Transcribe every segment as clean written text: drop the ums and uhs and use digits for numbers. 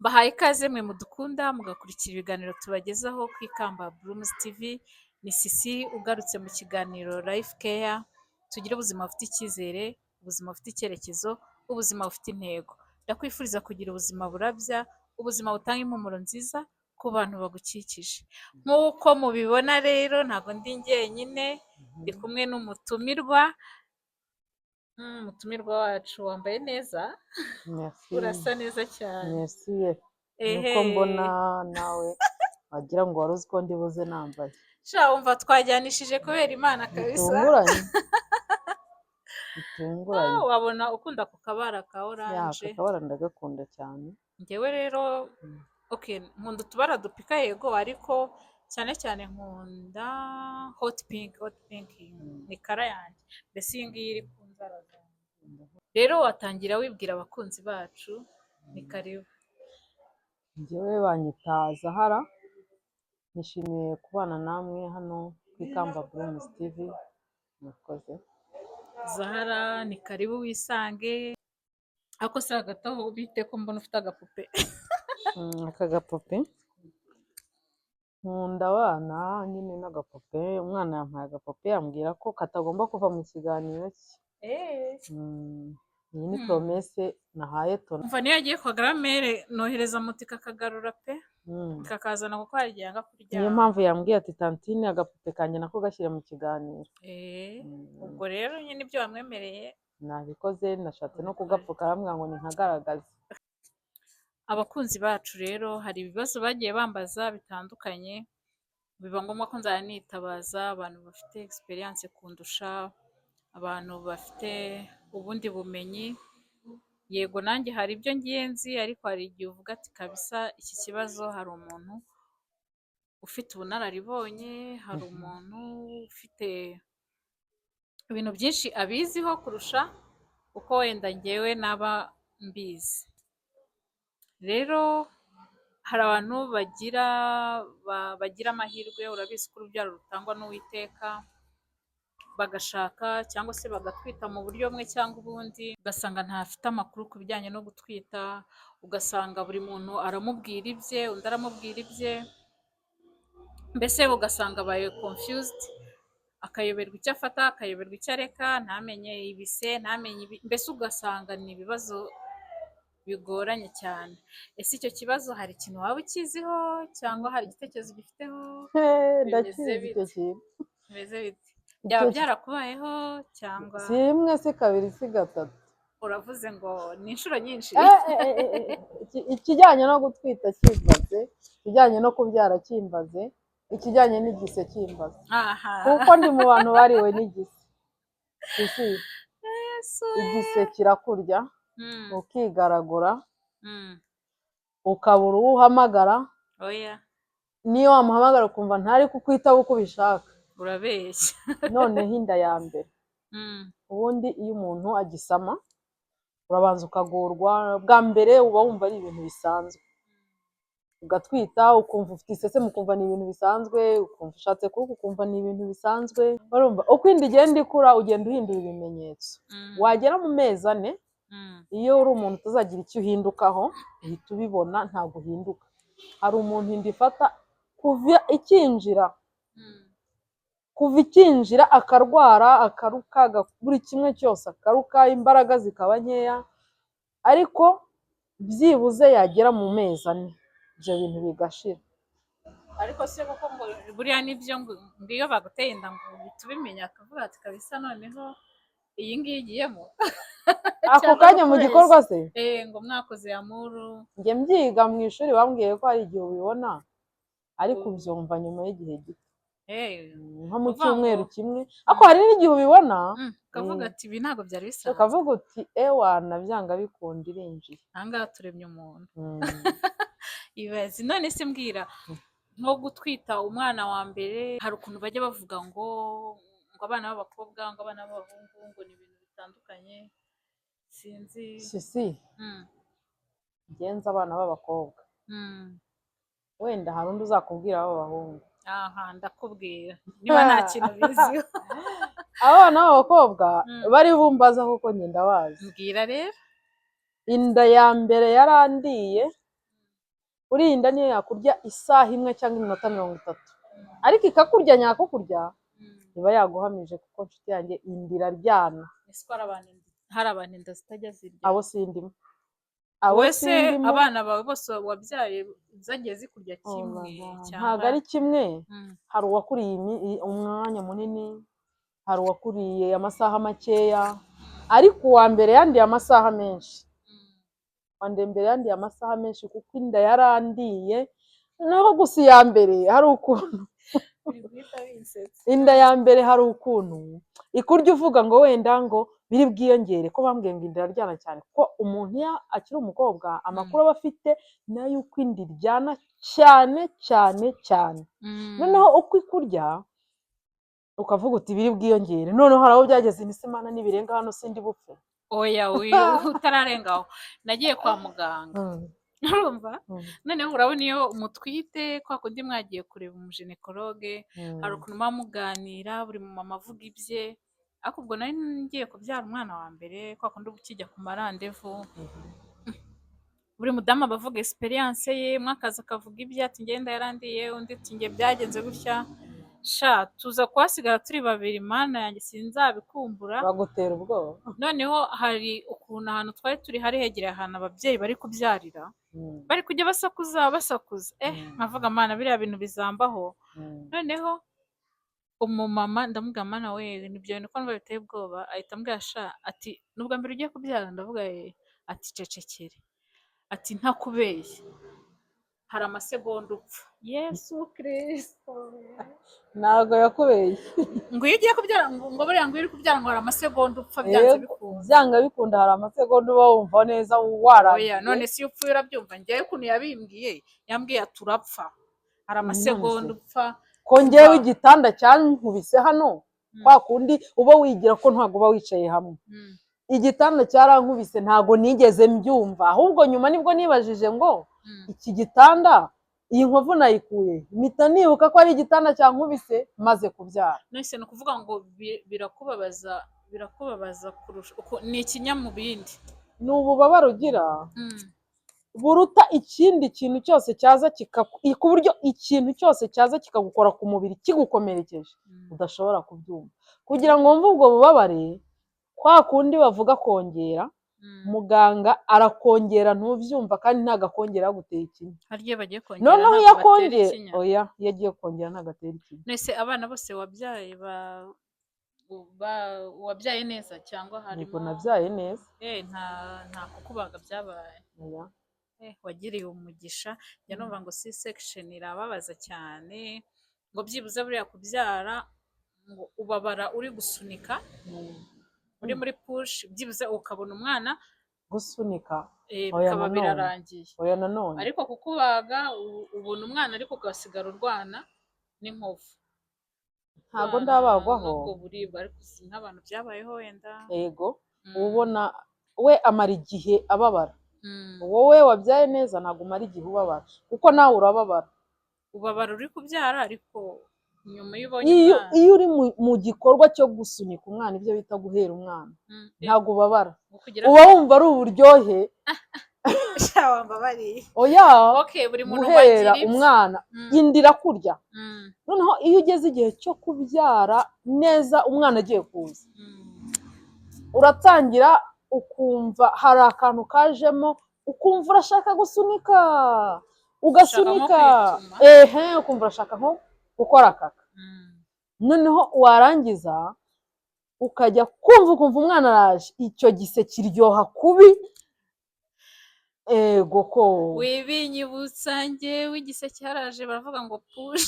Mbahaye ikaze mwe mudukunda mugakurikira ibiganiro tubagezaho ku Ikamba Blooms TV. Ni Sisi ugarutse mu kiganiro Life Care. Tugire ubuzima bufite icyizere, ubuzima bufite icyerekezo, ubuzima bufite intego. Ndakwifuriza kugira ubuzima burabya, ubuzima butanga impumuro nziza ku bantu bagukikije. Nk'uko mubibona rero, ntabwo ndi njyenyine, ndi kumwe n'umutumirwa. Umutumirwa wacu wambaye neza. Merci. Urasa neza cyane. Merci. Nuko mbona nawe wagira ngo wari uzi ko ndi buze nambaye. Sha, wumva twajyanishije kubera Imana kabisa. Bitunguranye. Bitunguranye. Ah, wabona ukunda ku kabara ka Ya, orange. Aka kabara ndagakunda cyane. Njyewe rero, okay, nkunda utubara dupika, yego, ariko cyane cyane nkunda hot pink. Hot pink ni color yanjye. Mbese iyi ngiyi iri ku nzara zanjye. Rero watangira wibwira abakunzi bacu, ni karibu. Njyewe banyita Zahara. Nishimiye kubana namwe hano ku Ikamba Blooms TV. Murakoze. Zahara, ni karibu wisange. Ariko se hagati aho bite ko mbona ufite agapupe? Aka gapupe, nkunda abana nyine n'agapupe. Umwana yampaye agapupe, ambwira ko katagomba kuva mu kiganiro cye. Iyi ni promesse nahaye Tona. Umva, niyo yagiye kwa grand-mère nohereza moto ikakagarura pe, kakazana, kuko hari igihe yanga Niyo kuryama. mpamvu yambwiye ati: "Tantine, agapupe kanjye nako gashyire mu kiganiro." Ubwo rero nyine ibyo wamwemereye Nabikoze, nashatse no kugapfuka, arambwira ngo ninkagaragaze. Abakunzi bacu rero hari ibibazo bagiye bambaza bitandukanye, biba ngombwa ko nzajya nitabaza abantu bafite experience kundusha, abantu bafite ubundi bumenyi. Yego, nanjye hari ibyo ngiye nzi, ariko hari igihe uvuga ati: "Kabisa iki kibazo hari umuntu ufite ubunararibonye, hari umuntu ufite ibintu byinshi abiziho kurusha uko wenda ngewe naba mbizi." Rero hari abantu bagira amahirwe, urabizi ko urubyaro rutangwa n'Uwiteka, bagashaka cyangwa se bagatwita mu buryo bumwe cyangwa ubundi, ugasanga ntafite amakuru ku bijyanye no gutwita, ugasanga buri muntu aramubwira ibye, undi aramubwira ibye, mbese ugasanga abaye confused, akayoberwa icyo afata, akayoberwa icyo areka, ntamenye ibise, ntamenye ibi, mbese ugasanga ni ibibazo bigoranye cyane. Ese icyo kibazo hari ikintu waba ukiziho cyangwa hari igitekerezo ugifiteho? Bimeze Ndakizi icyo bite? kintu. Bimeze bite? Byaba byarakubayeho cyangwa? Si rimwe, si kabiri, si gatatu. Uravuze ngo ni inshuro nyinshi. Ikijyanye no gutwita kimbaze, ikijyanye no kubyara kimbaze, ikijyanye n'igise kimbaze, kuko ndi mu bantu bariwe n'igise. Sisi, Yesu! igise kirakurya, ukigaragura, ukabura uwo uhamagara. Oya. Niyo wamuhamagara ukumva ntari kukwitaba uko ubishaka. Urabeshya. Noneho inda ya mbere, ubundi iyo umuntu agisama urabanza ukagorwa bwa mbere, uba wumva ari ibintu bisanzwe, ugatwita ukumva ufite iseseme, ukumva ni ibintu bisanzwe, ukumva ushatse kuruka, ukumva ni ibintu bisanzwe. Urumva uko inda igenda ikura ugenda uhindura ibimenyetso, wagera mu mezi 4, iyo uri umuntu utazagira icyo uhindukaho uhita ubibona, ntabwo uhinduka. Hari umuntu inda ifata kuva ikinjira, kuva ikinjira akarwara, akaruka, buri kimwe cyose akaruka, imbaraga zikaba nkeya, ariko byibuze yagera mu mezi 4 ibyo bintu bigashira. Ariko se koko ngo buriya nibyo, ngo iyo baguteye inda ngo uhita ubimenya, akavuga ati: "Kabisa noneho iyi ngiyi igiyemo"? Ako Cyangwa kanya mu kubeshya? gikorwa se? Eh, ngo mwakoze amuru. Njye mbyiga mu ishuri bambwiye ko hari igihe ubibona, ariko ubyumva nyuma y'igihe gito, nko mu Uvuga cyumweru kimwe, ariko hari n'igihe ubibona ukavuga ati: "Ibi ntabwo byari bisanzwe." Ukavuga uti: "Ewana, byanga bikunda irinjiye." Ahangaha turemye umuntu. Ibaze none se, mbwira, nko gutwita umwana wa mbere, hari ukuntu bajya bavuga ngo abana b'abakobwa, ngo abana b'abahungu, ngo ni ibintu bitandukanye, sinzi. Sisi, ngenza abana b'abakobwa, wenda hari undi uzakubwira b'abahungu. Aha ndakubwira niba nta kintu biziho. Abana b'abakobwa bari bumbaza kuko njye ndabazi. Mbwira rero. Inda ya mbere yarandiye. Uriya inda niyo yakurya isaha imwe cyangwa iminota 30, ariko ikakurya nyako kurya, iba yaguhamije, kuko nshuti yanjye, inda iraryana. Ese ko hari abantu inda zitajya zirya? Abo sindimo, abo Wowe se sindimo. abana bawe bose wabyaye zagiye zikurya Oh kimwe my God. cyangwa? Ntabwo ari kimwe. Hari uwakuriye umwanya munini, hari uwakuriye amasaha makeya, ariko uwa mbere yandiye amasaha menshi. Uwa mbere yandiye amasaha menshi kuko inda yarandiye. Noneho gusa iya mbere hari ukuntu Biri guhita binsetsa. inda ya mbere hari ukuntu ikurya, uvuga ngo wenda ngo biri bwiyongere, ko bambwiye ngo inda iraryana cyane, kuko umuntu iyo akiri umukobwa amakuru aba afite ni ay'uko inda iryana cyane cyane cyane. Noneho uko ikurya ukavuga uti biri bwiyongere. Noneho hari aho byageze nti: "Imana, nibirenga hano sindi bupfe." Oya, utararenga aho, nagiye kwa muganga, urumva? Noneho urabona iyo mutwite, kwa kundi mwagiye kureba umugynécologue, hari ukuntu muba muganira, buri mumama avuga ibye. Ariko ubwo nari ngiye kubyara umwana wa mbere, kwa kundi uba ukijya ku marandevous, buri mudamu aba avuga expérience ye, umwe akaza akavuga ibye ati ngenda yarandiye, undi ati nge byagenze gutya. Sha, tuza kuhasigara turi babiri, Mana yanjye, sinzabikumbura. Bagutera ubwoba. Noneho hari ukuntu ahantu twari turi hari hegereye ahantu ababyeyi bari kubyarira, bari kujya basakuza basakuza, nkavuga: "Mana, biriya bintu bizambaho." Noneho umumama ndamubwira: "Mana we, nibyo bintu ko numva biteye ubwoba?" Ahita ambwira sha ati: "Ni ubwa mbere ugiye kubyara?" Ndavuga: "Eh." Ati: "Cecekere." Ati: "Ntakubeshye, hari amasegonda upfa." Yesu Kirisito! Ntabwo yakubeshye. Ngo iyo ugiye kubyara, ngo buriya ngo iyo uri kubyara ngo hari amasegonda upfa byanze Yego, bikunze. Byanga bikunda hari amasegonda uba wumva neza Oya. warangiye. None se iyo upfuye urabyumva? Njyewe ukuntu yabimbwiye, yambwiye ati: "Urapfa, hari amasegonda upfa." Ko njyewe igitanda cyankubise hano, kwa kundi uba wigira ko ntabwo uba wicaye hamwe, igitanda cyarankubise, ntabwo nigeze mbyumva. Ahubwo nyuma nibwo nibajije ngo iki gitanda, iyi nkovu nayikuye? Mpita nibuka ko ari igitanda cyankubise maze kubyara. None ni ukuvuga ngo birakubabaza, birakubabaza kurusha ni ikinya mu bindi? Ni ububabare ugira buruta ikindi kintu cyose cyaza ku buryo ikintu cyose cyaza kikagukora ku mubiri kigukomerekeje udashobora kubyumva. Kugira ngo wumve ubwo bubabare, kwa kundi bavuga kongera, muganga arakongera ntubyumva, kandi ntabwo akongera yaguteye ikinya. Hari igihe bagiye kongera Noneho iyo ntabwo batera akongera ikinya? Oya, iyo agiye kongera ntabwo atera ikinya. None abana bose wabyaye wabyaye neza cyangwa harimo? Yego, nabyaye neza. Nta kukubaga byabaye? Oya. Wagiriwe umugisha. Njya numva ngo C section irababaza cyane, ngo byibuze buriya kubyara ngo ubabara uri gusunika, uri muri push, byibuze ukabona umwana. Gusunika? Oya, Bikaba nanone. birarangiye. Oya, nanone. Ariko kukubaga ubona umwana, ariko ugasigara urwana n'inkovu. Ntabwo Urwana ndabagwaho. n'ubwo buribwe, ariko si nk'abantu byabayeho wenda. Yego, ubona we amara igihe ababara. Wowe wabyaye neza ntabwo umara igihe ubabara, kuko nawe urababara. Ubabara uri kubyara, ariko nyuma iyo ubonye Iyo umwana. Iyo uri mu gikorwa cyo gusunika umwana, ibyo bita guhera umwana, ntabwo ubabara. Ngo kugira Uba wumva ari uburyohe. Sha, wambabariye. Oya. Okay, buri muntu Guhera wagira ibye. umwana, inda irakurya. Noneho iyo ugeze igihe cyo kubyara neza, umwana agiye kuza, uratangira ukumva hari akantu kajemo, ukumva urashaka gusunika, ugasunika. Kwituma. Ehe, ukumva urashaka nko gukora kaka. Noneho warangiza ukajya kumva ukumva umwana araje. Icyo gise kiryoha kubi, ego ko. Wibinyibutsa, njyewe igise cyaraje, baravuga ngo push,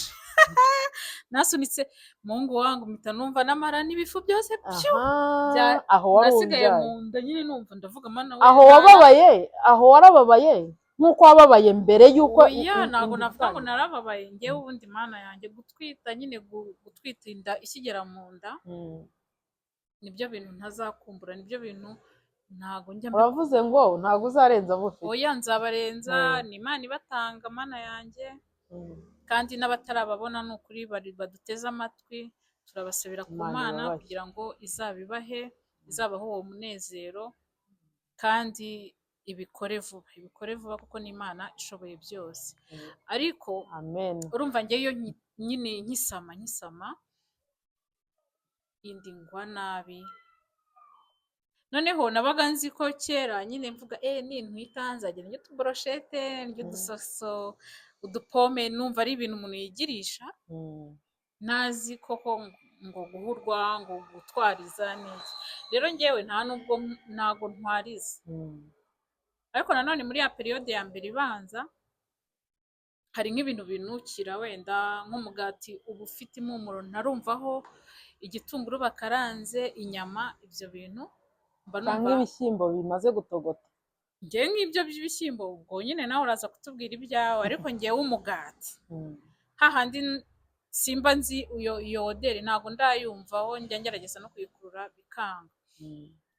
nasunitse mungu wangu, mpita numva n'amara n'ibifu byose pyu. Aha, aho wari nasigaye ubyaye. mu nda nyine numva ndavuga: "Mana we." Aho wababaye, aho warababaye nk'uko wababaye mbere y'uko Oya, ntabwo inda navuga ngo itangira. narababaye. Njyewe ubundi, Mana yanjye, gutwita nyine, gutwita inda ikigera mu nda, nibyo bintu ntazakumbura, nibyo bintu ntabwo njya Uravuze ngo ntabwo uzarenza abo ufite. Oya, nzabarenza. Ni Imana ibatanga, Mana yanjye. Kandi n'abatarababona, ni ukuri bari baduteze amatwi, turabasabira ku Imana Mana ibabahe. kugira ngo izabibahe, izabahe uwo munezero kandi. Ibikore vuba, ibikore vuba, kuko ni Imana ishoboye byose. Ariko Amen. urumva, njyewe iyo nyine nkisama inda ingwa nabi. Noneho nabaga nzi ko kera nyine mvuga nintwita nzagenda ndya utuboroshete, ndya udusoso, udupome, numva ari ibintu umuntu yigirisha, ntazi koko ngo guhurwa, ngo gutwariza n'iki. Rero njyewe nta nubwo ntago ntwariza, ariko nanone muri ya période ya mbere ibanza hari nk'ibintu binukira, wenda nk'umugati uba ufite impumuro ntarumvaho, igitunguru bakaranze, inyama, ibyo bintu mba cyangwa numva ibishyimbo bimaze gutogota. Njyewe nk'ibyo by'ibishyimbo, ubwo nyine nawe uraza kutubwira ibyawe, ariko njyewe umugati, hahandi simba nzi iyo odeur, ntabwo ndayumvaho, njya ngerageza no kuyikurura bikanga.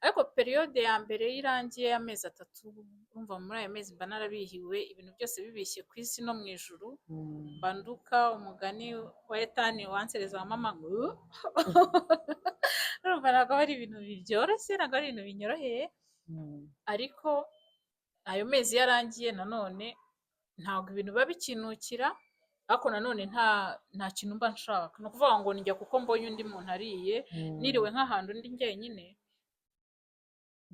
Ariko période ya mbere iyo irangiye, amezi 3, urumva muri ayo mezi mba narabihiwe, ibintu byose bibishye ku isi no mu ijuru, mba nduka umugani wa Etani wansereza wa mama ngo urumva ntabwo ari ibintu byoroshye, ntabwo ari ibintu binyoroheye. Ariko ayo mezi iyo arangiye, nanone ntabwo ibintu biba bikinukira, ariko nanone nta kintu mba nshaka. Ni ukuvuga ngo njya kuko mbonye undi muntu ariye, niriwe nk'ahantu ndi njyenyine,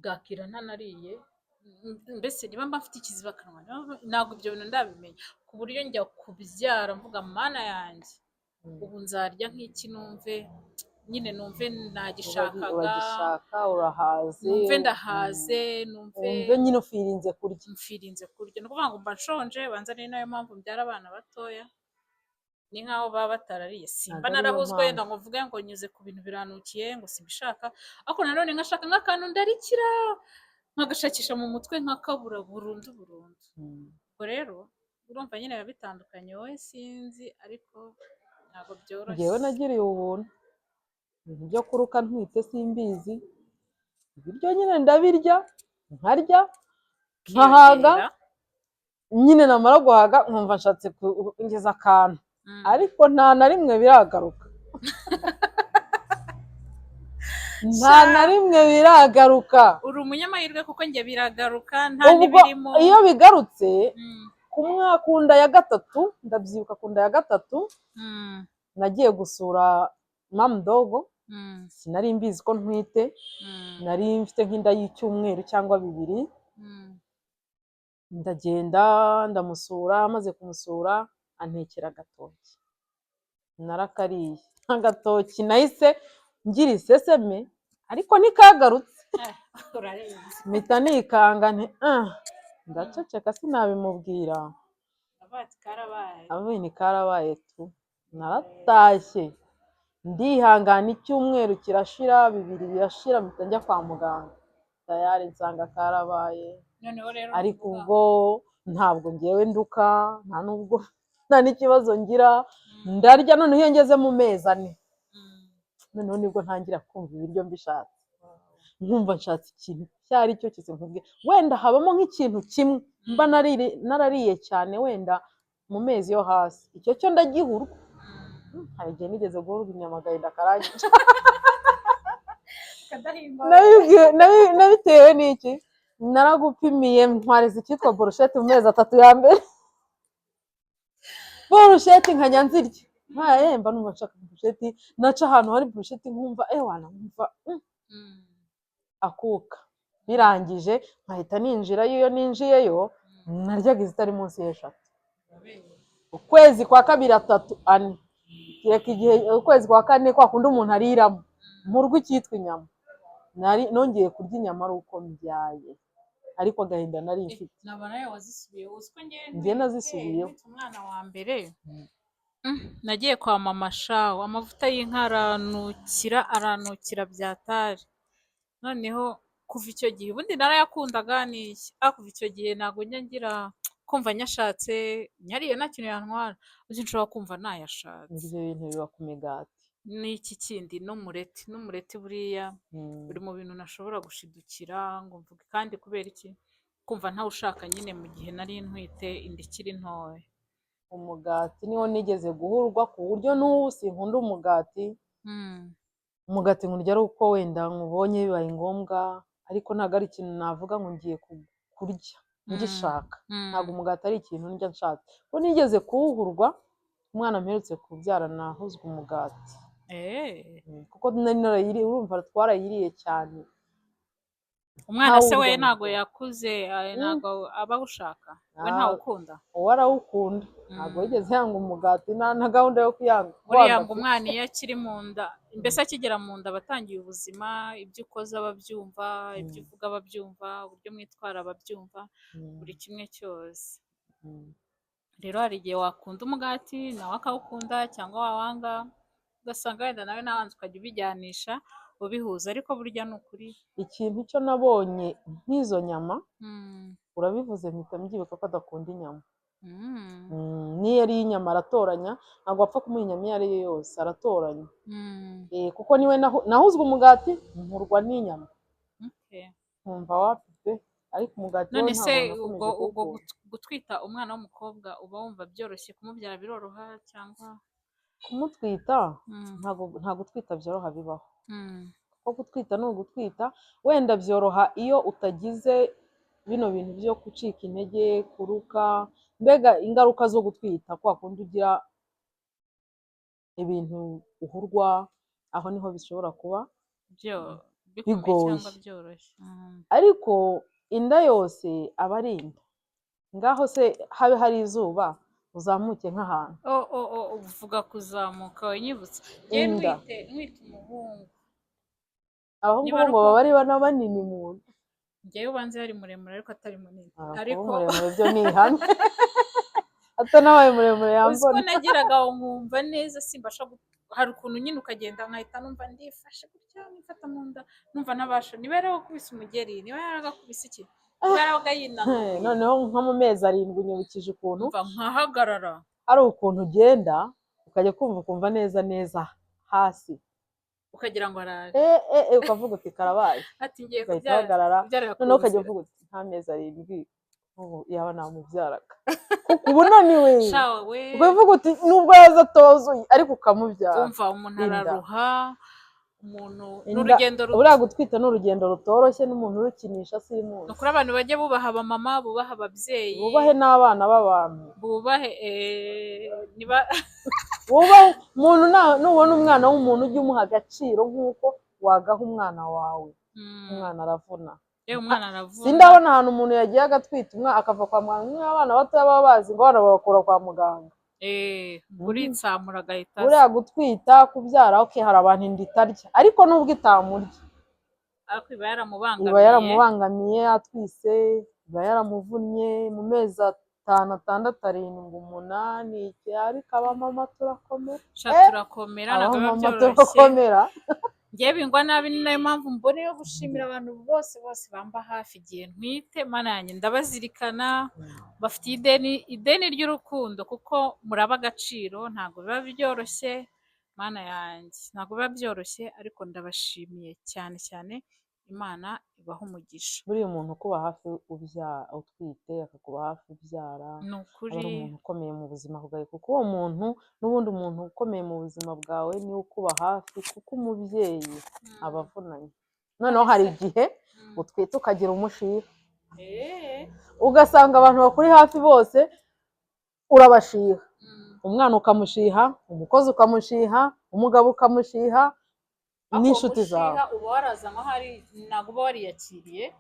bwakira ntanariye. Mbese niba mba mfite ikizibakanwa, ntabwo ibyo bintu ndabimenya, ku buryo njya kubyara mvuga: "Mana yanjye, ubu nzarya nk'iki?" Numve nyine, numve nagishakaga. Uragishaka, urahaze. Numve ndahaze, numve wumve nyine ufirinze kurya. Mfirinze kurya. Ni ukuvuga ngo mba nshonje, banza ari nayo mpamvu mbyara abana batoya, ni nk'aho baba batarariye. Simba Ntabwo ariyo narahuzwe wenda mpamvu. ngo mvuge ngo nyuze ku bintu biranukiye, ngo simbishaka, ariko nanone nkashaka nk'akantu ndarikira, nkagashakisha mu mutwe nkakabura burundu burundu. Ubwo rero urumva nyine biba bitandukanye. Wowe sinzi, ariko ntabwo byoroshye. Njyewe nagiriye ubuntu, ibintu byo kuruka ntwite simbizi. Ibiryo nyine ndabirya, nkarya nkahaga. Ukiyongera. Nyine namara guhaga nkumva nshatse kongeza akantu, ariko nta na rimwe biragaruka, nta Sha. na rimwe biragaruka. Uri umunyamahirwe, kuko njye biragaruka nta Ubwo n'ibirimo. iyo bigarutse ku mwaka, ku nda ya gatatu, ndabyibuka, ku nda ya gatatu nagiye gusura mamu dogo. Sinari mbizi ko ntwite. Nari mfite nk'inda y'icyumweru cyangwa 2. Ndagenda ndamusura, maze kumusura antekera agatoki, narakariye. Agatoki nahise ngira iseseme, ariko ntikagarutse. Urarenze. Mpita nikanga nti "Ah." Ndaceceka, sinabimubwira. Avuga ati karabaye. Avuye ni karabaye tu. Naratashye, ndihangana, icyumweru kirashira, 2 birashira, mpita njya kwa muganga, tayari nsanga karabaye. Noneho rero Ariko uvuga ubwo ntabwo ngewe nduka, nta nubwo nta n'ikibazo ngira. Ndarya. Noneho iyo ngeze mu mezi 4, noneho nibwo ntangira kumva ibiryo mbishatse, nkumva nshatse ikintu icyo ari cyo cyose. Nkubwira, wenda habamo nk'ikintu kimwe mba narariye cyane wenda mu mezi yo hasi, icyo cyo ndagihurwa. Hari igihe nigeze guhurwa inyama, agahinda karangica. Kadahimba. Nabitewe n'iki? Naragupimiye ntwariza icyitwa burusheti mu mezi 3 ya mbere, burusheti nkajya nzirya ntayemba, numva nshaka burusheti, naca ahantu hari burusheti nkumva ewana, nkumva akuka. Birangije nkahita ninjirayo. Iyo ninjiyeyo naryaga izitari munsi y'eshatu. Ukwezi kwa kabiri, atatu, ane, reka igihe ukwezi kwa kane kwa kundi umuntu ariramo mpurwa icyitwa inyama. Nari nongeye kurya inyama ari uko mbyaye, ariko agahinda nari mfite. Naba nawe wazisubiyeho? Uzi ko njyewe Njye nazisubiyeho. ntwite umwana wa mbere, nagiye kwa mama shawo, amavuta y'inka aranukira, aranukira byatari. Noneho kuva icyo gihe, ubundi narayakundaga n'iki, ariko kuva icyo gihe ntabwo njya ngira kumva nyashatse. Nyariye nta kintu yantwara, uzi nshobora kumva nayashatse. Ibyo bintu biba ku migati. N'iki kindi, n'umureti buriya uri mu bintu ntashobora gushidukira ngo mvuge. Kandi kubera iki? Kumva ntawushaka nyine mu gihe nari ntwite, inda ikiri ntoya. Umugati niwo nigeze guhurwa, ku buryo n'ubu sinkunda umugati. Umugati nkurya ari uko wenda nkubonye bibaye ngombwa, ariko ntabwo ari ikintu navuga ngo ngiye kurya ngishaka. Ntabwo umugati ari ikintu ndya nshatse, kuko nigeze kuwuhurwa. Umwana mperutse kubyara nahuzwe umugati. Kuko nari narayiriye, urumva twarayiriye cyane. Umwana se we Ntawurya ntabwo mukuru. yakuze, ntabwo aba awushaka we? Ntawukunda? Uwo arawukunda, ntabwo yigeze yanga umugati, nta na gahunda yo kuyanga Buriya kwanga ngo umwana iyo akiri mu nda, mbese akigera mu nda, aba atangiye ubuzima. Ibyo ukoze aba abyumva, ibyo uvuga aba abyumva, uburyo mwitwara aba abyumva, buri kimwe cyose. Rero hari igihe wakunda umugati nawe akawukunda, cyangwa wawanga ugasanga wenda nawe nawanze, ukajya ubijyanisha ubihuza, ariko burya ni ukuri. Ikintu cyo nabonye nk'izo nyama, urabivuze mpita mbyibuka ko adakunda inyama. N'iyo ariye inyama aratoranya, ntabwo wapfa kumuha inyama iyo ari yo yose, aratoranya. Kuko niwe nahuzwe umugati mpurwa n'inyama, nkumva wapi pe, ariko umugati wo None se ntabwo nakomeje ubwo ubwo kuwukunda. Gutwita umwana w'umukobwa uba wumva byoroshye? Kumubyara biroroha cyangwa? Kumutwita, ntabwo nta gutwita byoroha bibaho, kuko gutwita ni ugutwita. Wenda byoroha iyo utagize bino bintu byo gucika intege, kuruka, mbega ingaruka zo gutwita, kwa kundi ugira ibintu uhurwa, aho niho bishobora kuba byo bikomeye bigoye. Cyangwa byoroshye. Ariko inda yose aba ari inda. Ngaho se habe hari izuba, uzamuke nk'ahantu. Oh, uvuga kuzamuka winyibutsa njyewe Inda. Ntwite umuhungu. Abahungu Niba bo ari ngo uko baba ari na banini mu nda. Njyewe ubanza yari muremure ariko atari munini. Ah, kuba Ariko muremure byo ni ihame, atanabaye muremure uzi ko yambona. nageraga aho nkumva neza simbasha hari ukuntu nyine ukagenda nkahita numva ndifashe gutya, nifata mu nda, numva ntabasha. Niba yaragakubise umugeri, niba yaragakubise iki, niba yarabaga yinanuye. Noneho nko mu mezi 7, unyibukije ukuntu Numva nkahagarara. hari ukuntu ugenda ukajya kumva ukumva neza neza hasi, ukagira ngo araje. Ukavuga uti karabaye. Ati ngiye Ugahita kubyara uhagarara. Kubyarira ku Noneho ukajya nzira. uvuga uti nta mezi 7 ubu yaba namubyaraga, kuko uba unaniwe. Shawe we. Ukavuga uti nubwo yaza atozuye, ariko ukamubyara. Umva, umuntu Inda. araruha, umuntu Inda. n'urugendo ruto. Buriya gutwita ni urugendo rutoroshye, n'umuntu urukinisha simuzi. Ni ukuri abantu bajye bubaha abamama, bubaha ababyeyi. Bubahe n'abana b'abantu. Bubahe, niba Wubahe umuntu. Nubona umwana w'umuntu, ujye umuha agaciro nk'uko wagaha umwana wawe. Umwana aravuna. Umwana aravuna. Sindabona ahantu umuntu yagiye agatwita umwana akava kwa muganga, nk'abana batoya baba bazi ngo abana babakura kwa muganga. Uritsamura agahita aza. Buriya gutwita, kubyara, okay, hari abantu inda itarya, ariko nubwo itamurya, ariko iba yaramubangamiye. Iba yaramubangamiye atwise, iba yaramuvunnye mu mezi 5, 6, 7, 8 iki. Ariko abamama turakomera. Sha, turakomera, ntabwo biba Abamama byoroshye. turakomera. Ngewe bingwa nabi, ni nayo mpamvu mbona yo gushimira abantu bose bose bamba hafi igihe ntwite. Mana yanjye, ndabazirikana, bafitiye ideni ry'urukundo, kuko muraba agaciro. Ntabwo biba byoroshye, Mana yanjye, ntabwo biba byoroshye, ariko ndabashimiye cyane cyane. Imana ibahe umugisha. Buriya umuntu ukuba hafi utwite, akakuba hafi ubyara, Ni aba ukuri. ari umuntu ukomeye mu buzima bwawe, kuko uwo muntu n'ubundi, umuntu ukomeye mu buzima bwawe niwe ukuba hafi, kuko umubyeyi aba avunanye. Noneho hari igihe utwite ukagira umushiha, ugasanga abantu bakuri hafi bose urabashiha. Umwana ukamushiha, umukozi ukamushiha, umugabo ukamushiha, Ariko n'inshuti zawe. umushiha uba warazanywe ahari, ntabwo uba wariyakiriye,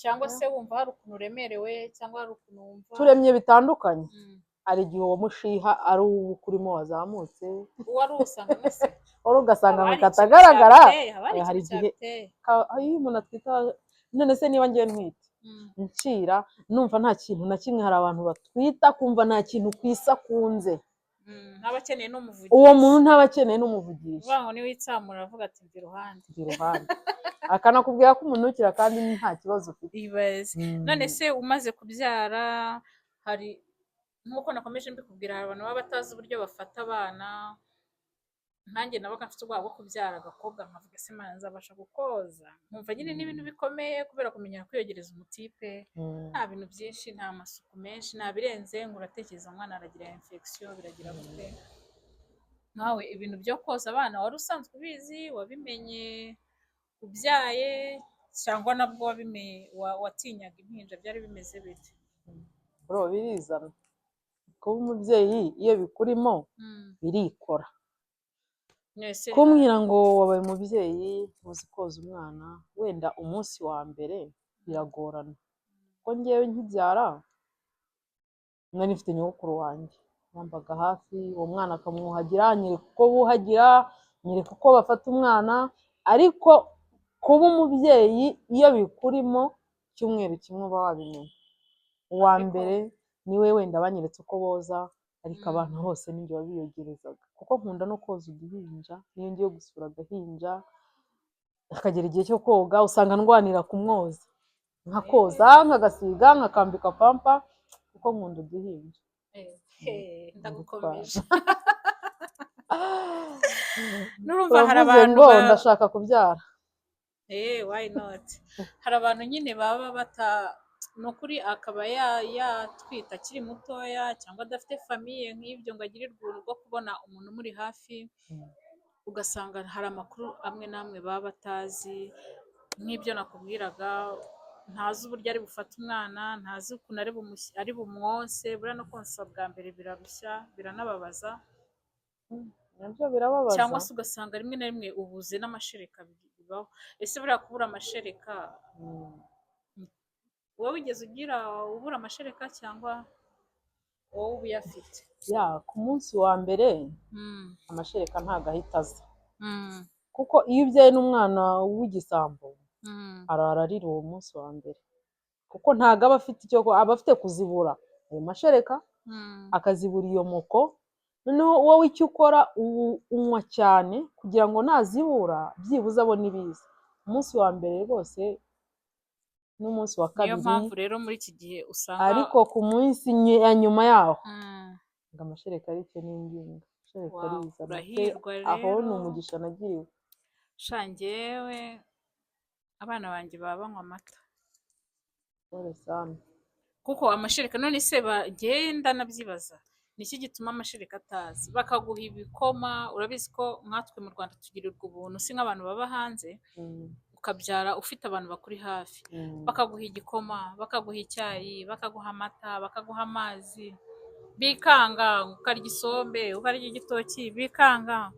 cyangwa se wumva hari ukuntu uremerewe, cyangwa hari ukuntu wumva. Turemye bitandukanye. Hari igihe uwo mushiha ari uwo ukurimo wazamutse, Uwo ari usanga mwese wari ugasanga haba ngo hari ikintu katagaragara. cyabiteye, haba hari Hari ikintu igihe cyabiteye. Iyo umuntu atwita, none se niba ngiye ntwite, ncira, numva nta kintu na kimwe, hari abantu batwita kumva nta kintu ku isi akunze. Ntaba akeneye n'umuvugizi. Uwo muntu ntaba akeneye n'umuvugisha. Uvuga ngo niwitsamura aravuga ati mva iruhande. Mva iruhande, akanakubwira ko umunukira kandi nta kibazo ufite. Ibaze. None se umaze kubyara, hari nk'uko nakomeje mbikubwira, hari abantu baba batazi uburyo bafata abana. Nkanjye nabaga mfite ubwoba bwo kubyara agakobwa, nkavuga ese Mana nzabasha gukoza? Nkumva nyine ni ibintu bikomeye kubera kumenya kwiyogereza umutipe. Nta bintu byinshi, nta masuku menshi, nta birenze ngo uratekereza umwana aragira infection, biragira gute. Nkawe ibintu byo koza abana wari usanzwe ubizi, wabimenye ubyaye Cyangwa nabwo watinyaga impinja? Byari bimeze bite? Bro, birizana. Kuba umubyeyi iyo bikurimo birikora. Mwese. Kumbwira ngo wabaye umubyeyi, ntuzi koza umwana, wenda umunsi wa mbere biragorana, kuko ngewe nkibyara nari mfite nyogokuru wanjye yambaga hafi, uwo mwana akamwuhagira, anyereka uko buhagira, anyereka uko bafata umwana. Ariko kuba umubyeyi iyo bikurimo, icyumweru kimwe uba wabimenye. Uwa mbere niwe wenda banyeretse uko boza, ariko abana bose ninjye wabiyogerezaga, kuko nkunda no koza uduhinja. Niyo ngiye gusura agahinja akagera igihe cyo koga, usanga ndwanira kumwoza, nkakoza, nkagasiga, nkakambika pampa, kuko nkunda uduhinja. Ndagukomeje. Nurumva hari Uravuze abantu ngo ndashaka kubyara. Why not? Hari abantu nyine baba bata, ni ukuri, akaba yatwita akiri mutoya cyangwa adafite famille nk'ibyo ngo agirirwe ubuntu bwo kubona umuntu umuri hafi, ugasanga hari amakuru amwe n'amwe baba batazi, nk'ibyo nakubwiraga, ntazi uburyo ari bufate umwana, ntazi ukuntu ari bumwonse. Buriya no konsa bwa mbere birarushya, biranababaza. Nabyo birababaza. Cyangwa se ugasanga rimwe na rimwe ubuze n'amashereka, bibaho. Ese buriya kubura amashereka, wowe wigeze ugira ubura amashereka cyangwa wowe uba uyafite? Ya, ku munsi wa mbere amashereka ntabwo ahita aza, kuko iyo ubyaye n'umwana w'igisambo arara arira uwo munsi wa mbere, kuko ntabwo aba afite icyo, aba afite kuzibura ayo mashereka, akazibura iyo moko. Noneho wowe icyo ukora, unywa cyane kugira ngo nazibura byibuze abone ibiza. Umunsi wa mbere rwose n'umunsi wa Niyo kabiri. mpamvu rero muri iki gihe usanga Ariko ku munsi ya nyuma yaho ngo amashereka aricyo n'ingingo, amashereka arizana pe. Urahirwa. Aho ni Rero umugisha nagiriwe. Sha, njyewe abana banjye baba banywa amata. Pole sana. Kuko amashereka, none se bagenda, nabyibaza ni iki gituma amashereka ataza? Bakaguha ibikoma. Urabizi ko nkatwe mu Rwanda tugirirwa ubuntu, si nk'abantu baba hanze, ukabyara ufite abantu bakuri hafi, bakaguha igikoma, bakaguha icyayi, bakaguha amata, bakaguha amazi, bikanga, ukarya isombe, ukarya igitoki, bikanga,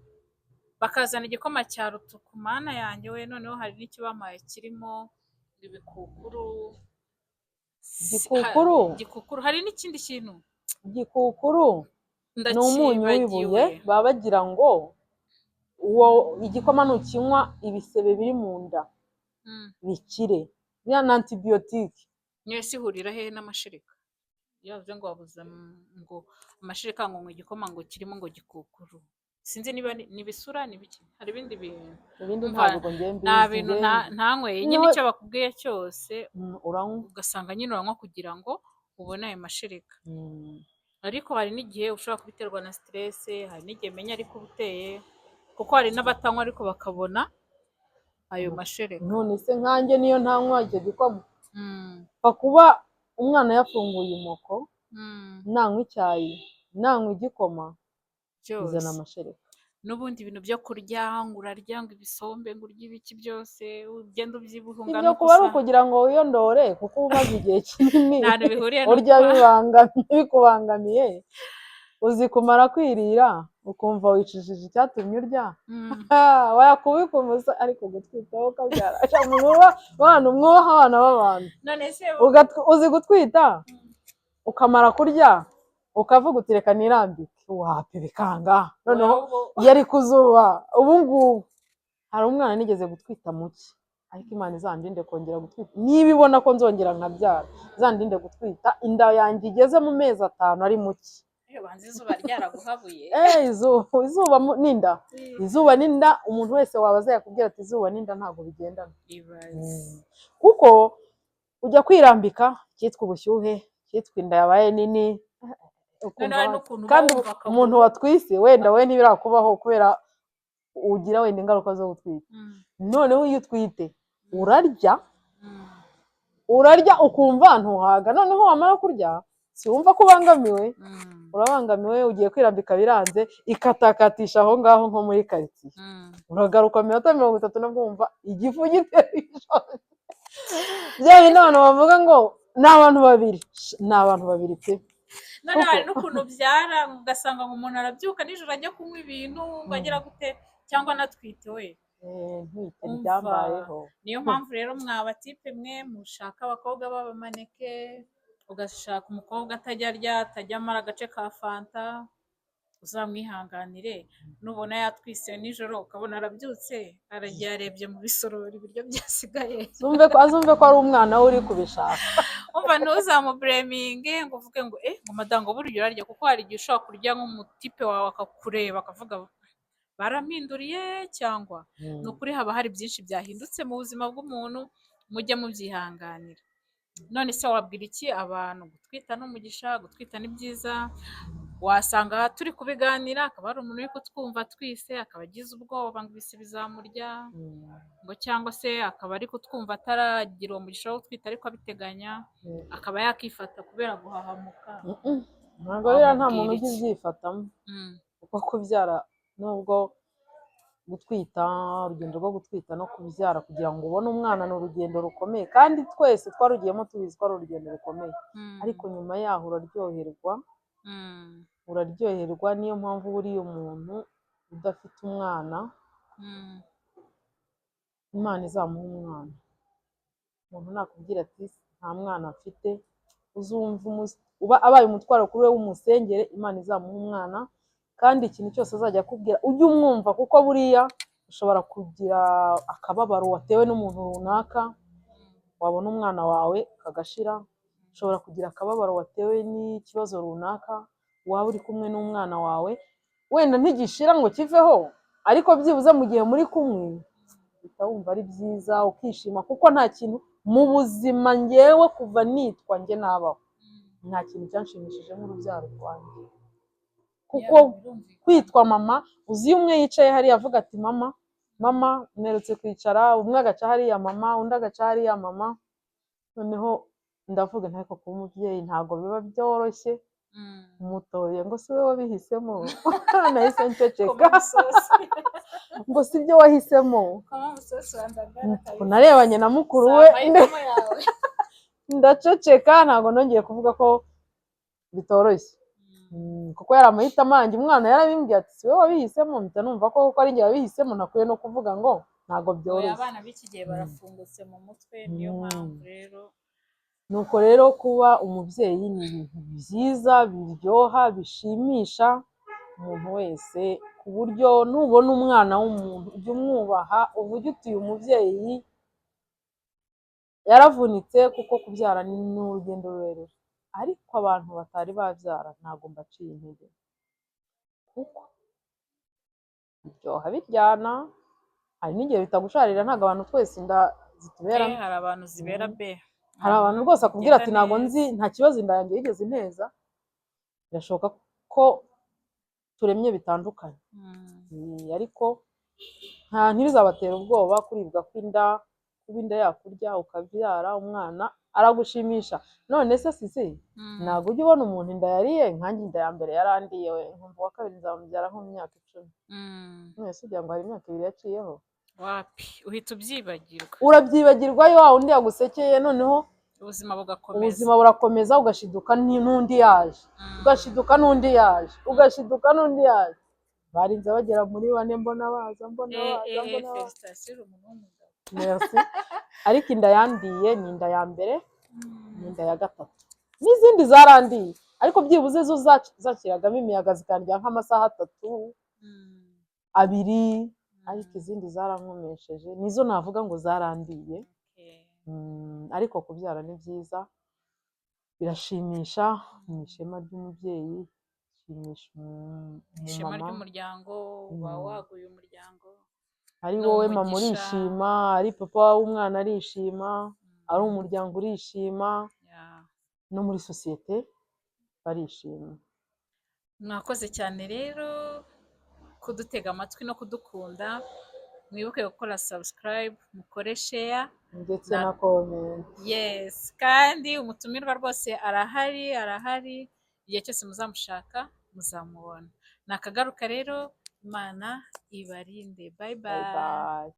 bakazana igikoma cya rutuku. Mana yanjye we! Noneho hari n'icyo bampaye kirimo ibikukuru. Gikukuru? Gikukuru. Hari n'ikindi kintu. Gikukuru ni umunyu w'ibuye. Ndakibagiwe. Baba bagira ngo uwo igikoma nukinywa, ibisebe biri mu nda bikire. Biriya ni antibiyotike. Niyo si ihurira hehe n'amashereka? Iyo bavuze ngo wabuze ngo amashereka, ngo igikoma ngo kirimo ngo gikukuru, sinzi niba ni ibisura, ni ibiki, hari ibindi bintu. Ibindi Umva, ntabwo ngiye mbizi. Nta bintu ntanyweye nyine. Icyo bakubwiye cyose Uranywa. ugasanga nyine uranywa kugira ngo ubone ayo mashereka. Ariko hari n'igihe ushobora kubiterwa na stress, hari n'igihe menya ariko uba uteye, kuko hari n'abatanywa ariko bakabona ayo mashereka. None se nkanjye niyo ntanywa icyo gikoma, pfa kuba umwana yafunguye imoko, nanywa icyayi, nanywa igikoma, Byose. bizana amashereka. N'ubundi ibintu byo kurya, ngo urarya ngo ibisombe, ngo urye ibiki byose, ugenda ubyibuha ungana Ibyo uko kuba ari usa. ukugira ngo wiyondore, kuko uba umaze igihe kinini Nta hantu bihuriye no urya kuba bibangamye, bikubangamiye. Uzi kumara kwirira ukumva wicishije icyatumye urya, wayakubika umusa. Ariko gutwitaho ukabyara, sha, mwubaha abantu, mwubaha abana b'abantu. None se Uzi gutwita ukamara kurya ukavuga uti: "Reka nirambike," wapi, bikanga. Noneho Wowe iyo ari ku zuba ubu ngubu, hari umwana nigeze gutwita muke, ariko Imana izandinde kongera gutwita. Niba ibona ko nzongera nkabyara, izandinde gutwita inda yanjye igeze mu mezi 5 ari muke. Iyo banza izuba ryaraguhabuye. Izuba n'inda, izuba n'inda, umuntu wese wabaza yakubwira ati: "Izuba n'inda ntabwo bigendana." Ibaze. Kuko ujya kwirambika, cyitwa ubushyuhe, cyitwa inda yabaye nini, ukumva Noneho hari n'ukuntu uba kandi wumva akaguru. Umuntu watwise wenda we ntibirakubaho, kubera ugira wenda ingaruka zo gutwita. Noneho iyo utwite urarya, urarya ukumva ntuhaga. Noneho wamara kurya, si wumva ko ubangamiwe? Urabangamiwe, ugiye kwirambika biranze, ikatakatisha aho ngaho nko muri karitsiye. Uragaruka minota 30, nabwo wumva igifu gitera ishozi. Bya bindi abantu bavuga ngo ni abantu babiri, ni abantu babiri pe. None hari n'ukuntu ubyara ugasanga ngo umuntu arabyuka nijoro ajya kunywa ibintu, ngo agera gute, cyangwa anatwite we. Ntwite. Umva. Byambayeho. Niyo mpamvu rero mwa batipe mwe mushaka abakobwa b'abamaneke, ugashaka umukobwa atajya arya, atajya amara agace ka fanta, uzamwihanganire. Nubona yatwise nijoro, ukabona arabyutse aragiye arebye mu bisorori ibiryo byasigaye, azumve ko ari umwana we uri kubishaka. Umva, ntuzamublaminge ngo uvuge ngo ngo madango burya urarya, kuko hari igihe ushobora kurya nk'umutipe wawe akakureba akavuga barampinduriye, cyangwa ni ukuri haba hari byinshi byahindutse mu buzima bw'umuntu, mujye mubyihanganira. None se wabwira iki abantu? Gutwita ni umugisha, gutwita ni byiza. Wasanga turi kubiganira akaba hari umuntu uri kutwumva twise, akaba agize ubwoba ngo ibise bizamurya, ngo cyangwa se akaba ari kutwumva ataragira uwo mugisha wo gutwita ariko abiteganya, akaba yakifata kubera guhahamuka. Ntabwo biriya, nta muntu Wamubwira ujya iki? ubyifatamo, kuko kubyara, nubwo gutwita, urugendo rwo gutwita no kubyara kugira ngo ubone umwana ni urugendo rukomeye, kandi twese twarugiyemo tubizi ko ari urugendo rukomeye, ariko nyuma yaho uraryoherwa. Uraryoherwa. Niyo mpamvu buriya umuntu udafite umwana, Imana izamuha umwana. Umuntu nakubwira ati nta mwana mfite, uzumva uba abaye umutwaro kuri we, w'umusengere Imana izamuha umwana. Kandi ikintu cyose azajya akubwira ujye umwumva, kuko buriya ushobora kugira akababaro watewe n'umuntu runaka, wabona umwana wawe kagashira. Ushobora kugira akababaro watewe n'ikibazo runaka, waba uri kumwe n'umwana wawe wenda ntigishira ngo kiveho, ariko byibuze mu gihe muri kumwe uhita wumva ari byiza, ukishima, kuko nta kintu mu buzima, ngewe kuva nitwa njye nabaho, nta kintu cyanshimishije nk'urubyaro rwanjye, kuko Yeah, birumvikana. kwitwa mama, uzi iyo umwe yicaye hariya avuga ati mama, mama, mperutse kwicara, umwe agaca hariya mama, undi agaca hariya mama, noneho ndavuga nti ariko kuba umubyeyi ntabwo biba byoroshye. Mutoye ngo si wowe wabihisemo? Nahise nceceka. Koma musosi. Ngo si byo wahisemo? Koma musosi wa ndagara kabisa. Narebanye na mukuru Si we, amahitamo yawe. ndaceceka, ntabwo nongeye kuvuga ko bitoroshye. Kuko yari amahitamo yanjye. Umwana yarabimbwiye ati si wowe wabihisemo? Mpita numva ko kuko ari njye wabihisemo, ntakwiye no kuvuga ngo ntabwo Oya, byoroshye. abana b'iki gihe barafungutse mu mutwe, niyo mpamvu rero. Nuko rero kuba umubyeyi ni ibintu byiza, biryoha, bishimisha umuntu wese, ku buryo nubona umwana w'umuntu ujya umwubaha, uvuge uti uyu mubyeyi yaravunitse, kuko kubyara ni urugendo rurerure. Ariko abantu batari babyara ntabwo mbaciye intege, kuko biryoha biryana, hari n'igihe bitagusharira. Ntabwo abantu twese inda zitubera. Hari abantu zibera be. Hari abantu rwose akubwira ati Bigenda ntabwo neza. nzi, nta kibazo inda yanjye yigeze inteza. Birashoboka ko turemye bitandukanye. Ariko ntibizabatera ubwoba kuribwa kw'inda, kuba inda yakurya ukabyara umwana aragushimisha. None se sisi, ntabwo ujya ubona umuntu inda yariye? Nkanjye inda ya mbere yarandiye we, nkumva uwa kabiri nzamubyara nko mu myaka 10. None se ugira ngo hari imyaka 2 yaciyeho? Wapi, uhita ubyibagirwa. Urabyibagirwa iyo wa wundi yagusekeye, noneho ubuzima bugakomeza. Ubuzima burakomeza, ugashiduka n'undi yaje, ugashiduka n'undi yaje, ugashiduka n'undi yaje, barinze bagera muri bane, mbona baza, mbona baza, mbona baza. Félicitations, uri umuntu w'umugabo. Merci. Ariko inda yandiye ni inda ya mbere, ni inda ya gatatu. N'izindi zarandiye, ariko byibuze zo zakiragamo imiyaga, zikandya nk'amasaha 3, 2, ariko izindi zarankomesheje, nizo navuga ngo zarandiye. Ariko kubyara ni byiza, birashimisha, ni ishema ry'umubyeyi, bishimisha Ishema umumama. ry'umuryango, uba waguye umuryango. Ari Ni wowe mama umugisha. urishima, ari papa w'umwana arishima, ari umuryango urishima, no muri sosiyete barishima. Mwakoze cyane rero kudutega amatwi no kudukunda. Mwibuke gukora subscribe, mukore share ndetse na comment. Yes, kandi umutumirwa rwose arahari, arahari igihe cyose muzamushaka muzamubona. Nakagaruka rero, Imana ibarinde. Bye. Bye. Bye. Bye.